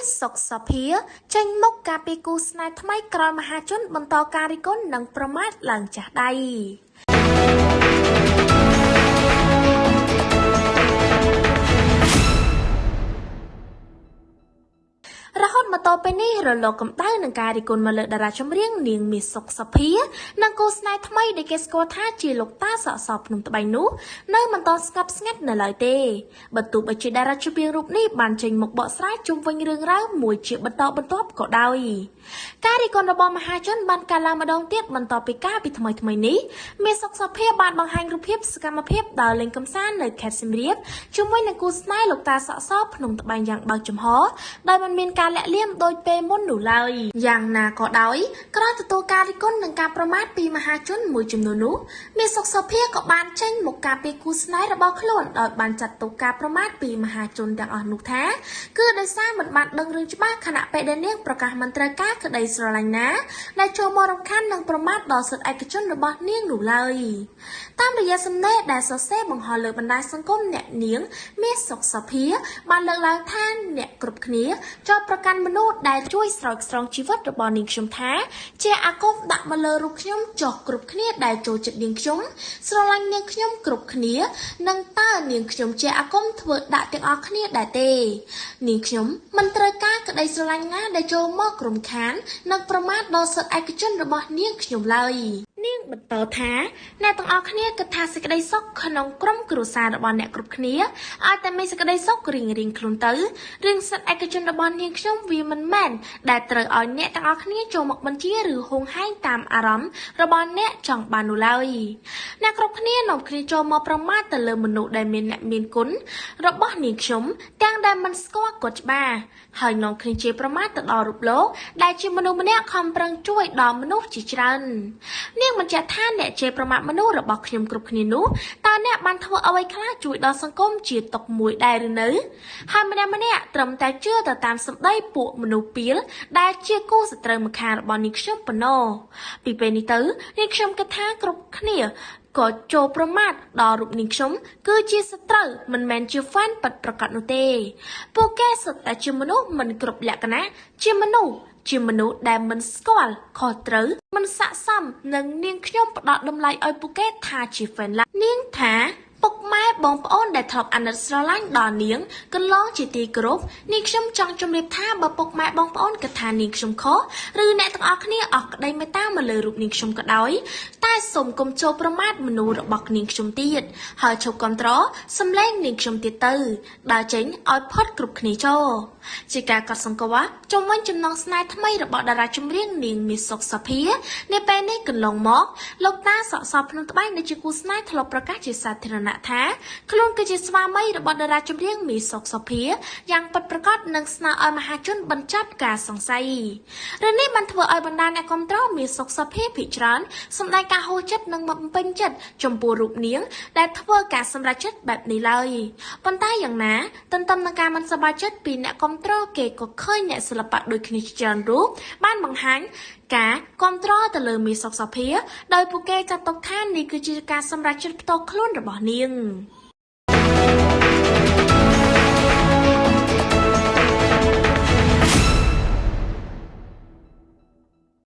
សសុខសោភាចេញមុខការពីគូស្នេហ៍ថ្មីក្រោយមហាជនបន្តការរិះគន់និងប្រមាថឡើងចាស់ដៃ រហូតមកដល់ពេលនេះរលកកម្ដៅនឹងការរិះគន់មកលើតារាចម្រៀងនាងមាសសុកសុភានិងគូស្នេហ៍ថ្មីដែលគេស្គាល់ថាជាលោកតាសក់សភ្នំត្បែងនោះនៅមិនទាន់ស្ងប់ស្ងាត់នៅឡើយទេបើទោះបីជាតារាចម្រៀងរូបនេះបានចេញមកបកស្រាយជុំវិញរឿងរ៉ាវមួយជាបន្តបន្ទាប់ក៏ដោយការរិះគន់របស់មហាជនបានកើនឡើងម្ដងទៀតបន្ទាប់ពីការពីថ្មីថ្មីនេះមាសសុកសុភាបានបង្ហាញរូបភាពសកម្មភាពដើរលេងកម្សាន្តនៅខេត្តសៀមរាបជាមួយនឹងគូស្នេហ៍លោកតាសក់សភ្នំត្បែងយ៉ាងបើកចំហដោយមិនមានការលាក់លៀមដោយពេលមុននោះឡើយយ៉ាងណាក៏ដោយក្រោយទទួលការរិះគន់និងការប្រមាថពីមហាជនមួយចំនួននោះមាសសុកសុភាក៏បានចេញមកការពីគូស្នេហ៍របស់ខ្លួនដោយបានចាត់ទុកការប្រមាថពីមហាជនទាំងអស់នោះថាគឺដោយសារមិនបានដឹងរឿងច្បាស់ខណៈពេលដែលនាងប្រកាសមិនត្រូវការក្តីស្រឡាញ់ណាដែលចូលមករំខាននិងប្រមាថដល់សិទ្ធិឯកជនរបស់នាងនោះឡើយតាមរយៈសំណេរដែលសរសេរបង្ហោះលើបណ្ដាញសង្គមអ្នកនាងមាសសុកសុភាបានលើកឡើងថាអ្នកគ្រប់គ្នាចោទប្រកាន់មនុស្សដែលជួយស្រោចស្រង់ជីវិតរបស់នាងខ្ញុំថាជាអាគមដាក់មកលើរូបខ្ញុំចោះគ្រប់គ្នាដែលចូលចិត្តនាងខ្ញុំស្រឡាញ់នាងខ្ញុំគ្រប់គ្នានិងតើនាងខ្ញុំជាអាគមធ្វើដាក់ទាំងអស់គ្នាដែរទេនាងខ្ញុំមិនត្រូវការក្តីស្រឡាញ់ណាដែលចូលមករំខាននិងប្រមាថដល់សិទ្ធិឯកជនរបស់នាងខ្ញុំឡើយនាងបន្តថាអ្នកទាំងអស់គ្នាគិតថាសេចក្តីសុខក្នុងក្រុមគ្រួសាររបស់អ្នកគ្រប់គ្នាឲ្យតែមានសេចក្តីសុខរៀងៗខ្លួនទៅរឿងសិទ្ធិឯកជនរបស់នាងខ្ញុំវាមិនមែនដែលត្រូវឲ្យអ្នកទាំងអស់គ្នាចូលមកបញ្ជាឬហួងហែងតាមអារម្មណ៍របស់អ្នកចង់បាននោះឡើយអ្នកគ្រប់គ្នានាំគ្នាចូលមកប្រមាថទៅលើមនុស្សដែលមានអ្នកមានគុណរបស់នាងខ្ញុំទាំងដែលមិនស្គាល់គាត់ច្បាស់ហើយនាំគ្នាជាប្រមាថទៅដល់រូបលោកដែលជាមនុស្សម្នាក់ខំប្រឹងជួយដល់មនុស្សជាច្រើននាងបញ្ជាក់ថាអ្នកជេរប្រមាថមនុស្សរបស់ខ្ញុំគ្រប់គ្នានោះតើអ្នកបានធ្វើអ្វីខ្លះជួយដល់សង្គមជាទុកមួយដែរឬនៅហើយម្នាក់ម្នាក់ត្រឹមតែជឿទៅតាមសម្ដីពួកមនុស្សពីលដែលជាគូសត្រូវម្ខាងរបស់នាងខ្ញុំប៉ុណ្ណោះពីពេលនេះទៅនាងខ្ញុំគិតថាគ្រប់គ្នាក៏ចូលប្រមាថដល់រូបនាងខ្ញុំគឺជាសត្រូវមិនមែនជាហ្វេនពិតប្រាកដនោះទេពួកគេសុទ្ធតែជាមនុស្សមិនគ្រប់លក្ខណៈជាមនុស្សដែលមិនស្គាល់ខុសត្រូវមិនស័ក្តិសមនឹងនាងខ្ញុំផ្ដល់តម្លៃឲ្យពួកគេថាជាហ្វេនឡើយនាងថាពុកម៉ែបងប្អូនដែលធ្លាប់អាណិតស្រឡាញ់ដល់នាងកន្លងជាទីគោរពនាងខ្ញុំចង់ជម្រាបថាបើពុកម៉ែបងប្អូនគិតថានាងខ្ញុំខុសឬអ្នកទាំងអស់គ្នាអស់ក្តីមេត្តាមកលើរូបនាងខ្ញុំក៏ដោយតែសូមកុំចូលប្រមាថមនុស្សរបស់នាងខ្ញុំទៀតហើយឈប់គាំទ្រសម្លេងនាងខ្ញុំទៀតទៅដើរចេញឲ្យផុតគ្រប់គ្នាចូលជាការកត់សម្គាល់ជុំវិញចំណងស្នេហ៍ថ្មីរបស់តារាចម្រៀងនាងមាសសុកសុភានាពេលនេះកន្លងមកលោកតាសក់សភ្នំត្បែងដែលជាគូស្នេហ៍ធ្លាប់ប្រកាសជាសាធារណៈថាខ្លួនគឺជាស្វាមីរបស់តារាចម្រៀងមាសសុកសុភាយ៉ាងពិតប្រាកដនិងស្នើឲ្យមហាជនបញ្ចប់ការសង្ស័យរឿងនេះបានធ្វើឲ្យបណ្ដាអ្នកគាំទ្រមាសសុកសុភាភាគច្រើនសម្ដែងការហួសចិត្តនិងមិនពេញចិត្តចំពោះរូបនាងដែលធ្វើការសម្រេចចិត្តបែបនេះឡើយប៉ុន្តែយ៉ាងណាទន្ទឹមនឹងការមិនសប្បាយចិត្តពីអ្នកគាំទ្រគេក៏ឃើញអ្នកសិល្បៈដូចគ្នាជាច្រើនរូបបានបង្ហាញការគាំទ្រទៅលើមាសសុកសុភាដោយពួកគេចាត់ទុកថានេះគឺជាការសម្រេចចិត្តផ្ទាល់ខ្លួនរបស់នាង។